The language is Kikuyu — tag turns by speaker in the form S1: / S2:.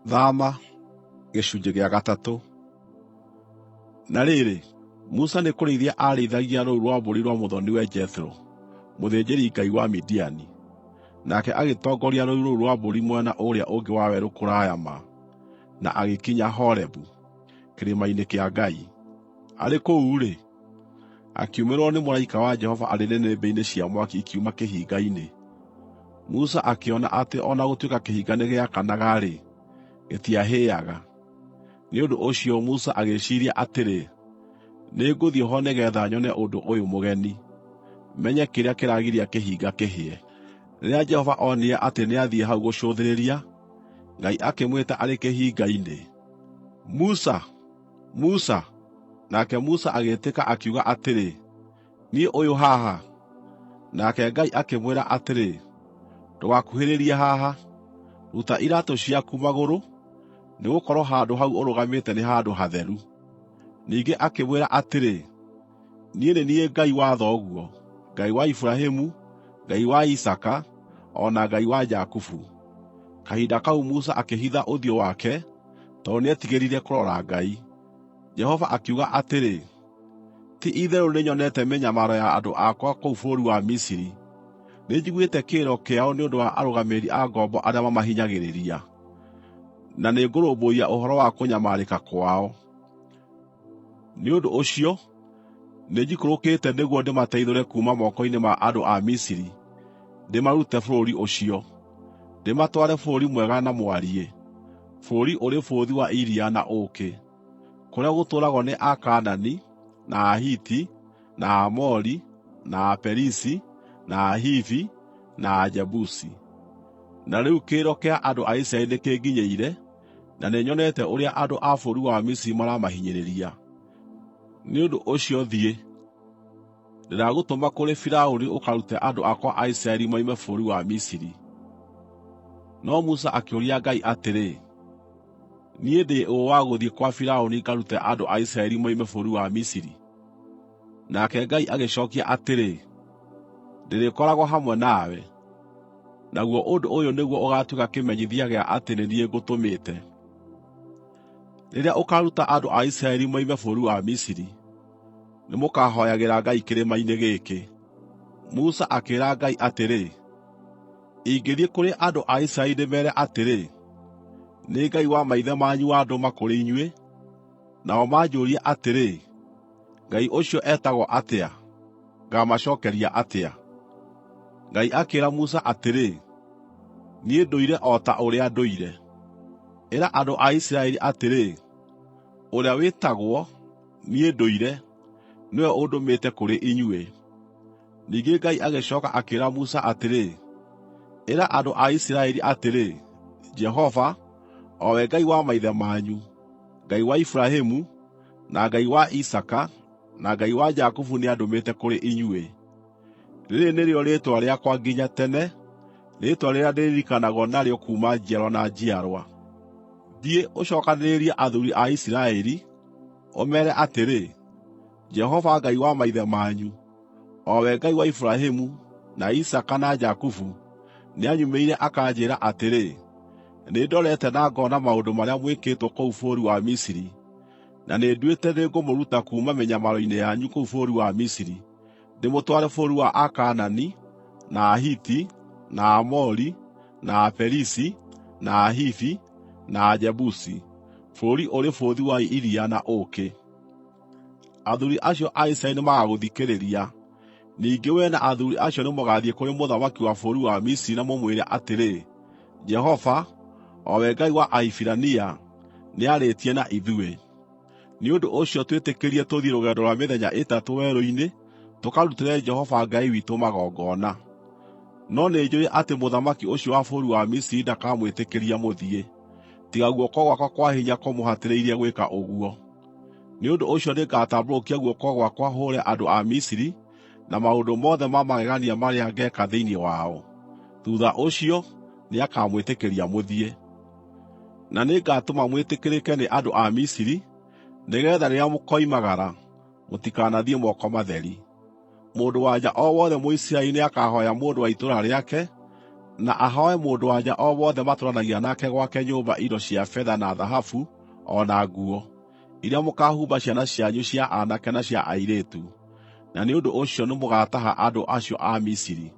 S1: Thama gĩcunjĩ gĩa gatatũ. Na rĩrĩ, Musa nĩ kũrĩithia aarĩithagia rũũru rwa mbũri rwa mũthoni-we Jethero, mũthĩnjĩri-ngai wa Midiani. Nake agĩtongoria rũũru rũu rwa mbũri mwena ũrĩa ũngĩ wa werũ kũraya ma, na agĩkinya Horebu, kĩrĩma-inĩ kĩa Ngai. Arĩ kũu-rĩ, akiumĩrĩrwo nĩ mũraika wa Jehova arĩ nĩnĩmbĩ-inĩ cia mwaki ikiuma kĩhinga-inĩ. Musa akĩona atĩ o na gũtuĩka kĩhinga nĩgĩakanaga-rĩ, gĩtiahĩaga. Nĩ ũndũ ũcio Musa agĩĩciiria atĩrĩ, “Nĩngũthiĩ ho nĩgeetha nyone ũndũ ũyũ mũgeni, menye kĩrĩa kĩragiria kĩhinga kĩhĩe.” Rĩrĩa Jehova onire atĩ nĩathiĩ hau gũcũthĩrĩria, Ngai akĩmwĩta arĩ kĩhinga-inĩ, “Musa! Musa!” Nake Musa agĩĩtĩka akiuga atĩrĩ, “Niĩ ũyũ haha.” Nake Ngai akĩmwĩra atĩrĩ, “Ndũgakuhĩrĩrie haha. Ruta iraatũ ciaku magũrũ, nĩgũkorwo handũ hau ũrũgamĩte nĩ handũ hatheru.” Ningĩ akĩmwĩra atĩrĩ, “Niĩ nĩ niĩ Ngai wa thoguo, Ngai wa Iburahĩmu, Ngai wa Isaaka, o na Ngai wa Jakubu.” Kahinda kau Musa akĩhitha ũthiũ wake, tondũ nĩetigĩrire kũrora Ngai. Jehova akiuga atĩrĩ, “Ti-itherũ nĩnyonete mĩnyamaro ya andũ akwa kũu bũrũri wa Misiri. Nĩnjiguĩte kĩrĩro kĩao nĩ ũndũ wa arũgamĩrĩri a ngombo arĩa mamahinyagĩrĩria, na nĩngũrũmbũiya ũhoro wa kũnyamarĩka kwao. Nĩ ũndũ ũcio nĩnjikũrũkĩte nĩguo ndĩmateithũre kuuma moko-inĩ ma andũ a Misiri ndĩmarute bũrũri ũcio, ndĩmatware bũrũri mwega na mwariĩ, bũrũri ũrĩ bũthi wa iria na ũũkĩ, kũrĩa gũtũũragwo nĩ Akaanani, na Ahiti, na Aamori, na Aperizi, na Ahivi, na Ajebusi. Na rĩu kĩrĩro kĩa andũ a Isiraeli nĩkĩnginyĩire, na nĩnyonete ũrĩa andũ a bũrũri wa Misiri maramahinyĩrĩria. Nĩ ũndũ ũcio thiĩ, ndĩragũtũma kũrĩ Firaũni ũkarute andũ akwa a Isiraeli moime bũrũri wa Misiri.” No Musa akĩũria Ngai atĩrĩ, “Niĩ ndĩ ũ wa gũthiĩ kwa Firaũni ngarute andũ a Isiraeli moime bũrũri wa Misiri?” Nake Ngai agĩcookia atĩrĩ, “Ndĩrĩkoragwo hamwe nawe. Naguo ũndũ ũyũ nĩguo ũgaatuĩka kĩmenyithia gĩa atĩ nĩ niĩ ngũtũmĩte: Rĩrĩa ũkaaruta andũ a Isiraeli moime bũrũri wa Misiri, nĩmũkahooyagĩra Ngai kĩrĩma-inĩ gĩkĩ.” Musa akĩĩra Ngai atĩrĩ, “Ingĩthiĩ kũrĩ andũ a Isiraeli ndĩmeere atĩrĩ, ‘Nĩ Ngai wa maithe manyu wandũma kũrĩ inyuĩ,’ nao manjũũrie atĩrĩ, ‘Ngai ũcio etagwo atĩa?’ Ngaamacookeria atĩa?” Ngai akĩĩra Musa atĩrĩ, “Niĩ ndũire o ta ũrĩa ndũire. Ĩra andũ a Isiraeli atĩrĩ, ‘Ũrĩa wĩtagwo NIĨ NDŨIRE nĩwe ũndũmĩte kũrĩ inyuĩ.’ ” Ningĩ Ngai agĩcooka akĩĩra Musa atĩrĩ, “Ĩra andũ a Isiraeli atĩrĩ, ‘Jehova, o we Ngai wa maithe manyu, Ngai wa Iburahĩmu, na Ngai wa Isaaka, na Ngai wa Jakubu nĩandũmĩte kũrĩ inyuĩ.’ Rĩĩrĩ nĩrĩo rĩĩtwa rĩakwa nginya tene, rĩĩtwa rĩrĩa ndĩririkanagwo narĩo kuuma njiarwa na njiarwa. Thiĩ, ũcookanĩrĩrie athuuri a Isiraeli, ũmeere atĩrĩ, ‘Jehova Ngai wa maithe manyu, o we Ngai wa Iburahĩmu, na Isaaka na Jakubu, nĩanyumĩrĩire akanjĩĩra atĩrĩ: Nĩndorete na ngoona maũndũ marĩa mwĩkĩtwo kũu bũrũri wa Misiri, na nĩnduĩte nĩngũmũruta kuuma mĩnyamaro-inĩ yanyu kũu bũrũri wa Misiri, ndĩmũtware bũrũri wa Akaanani, na Ahiti, na Aamori, na Aperizi, na Ahivi, na Ajebusi, bũrũri ũrĩ bũthi wa iria na ũũkĩ.’ Athuuri acio a Isiraeli nĩmagagũthikĩrĩria. Ningĩ wee na athuuri acio nĩmũgathiĩ kũrĩ mũthamaki wa bũrũri wa Misiri na mũmwĩre atĩrĩ, ‘Jehova, o we Ngai wa Ahibirania, nĩarĩtie na ithuĩ. Nĩ ũndũ ũcio twĩtĩkĩrie tũthiĩ rũgendo rwa mĩthenya ĩtatũ werũ-inĩ tũkarutĩre Jehova Ngai witũ magongona.’ No nĩnjũũĩ atĩ mũthamaki ũcio wa bũrũri wa Misiri ndakamwĩtĩkĩria mũthiĩ, tiga guoko gwakwa kwa hinya kũmũhatĩrĩirie gwĩka ũguo. Nĩ ũndũ ũcio nĩngatambũrũkia guoko gwakwa hũũre andũ a Misiri na maũndũ mothe ma magegania marĩa ngeeka thĩinĩ wao. Thuutha ũcio nĩakamwĩtĩkĩria mũthiĩ. Na nĩngatũma mwĩtĩkĩrĩke nĩ andũ a Misiri, nĩgeetha rĩrĩa mũkoimagara, mũtikanathiĩ moko matheri. Mũndũ-wa-nja o wothe Mũisiraeli nĩakahooya mũndũ wa itũũra rĩake, Na ahooe mũndũ-wa-nja o wothe matũũranagia nake gwake nyũmba indo cia betha na thahabu o na nguo, iria mũkaahumba ciana cianyu cia aanake na cia airĩtu. Na nĩ ũndũ ũcio nĩmũgataha andũ acio a Misiri.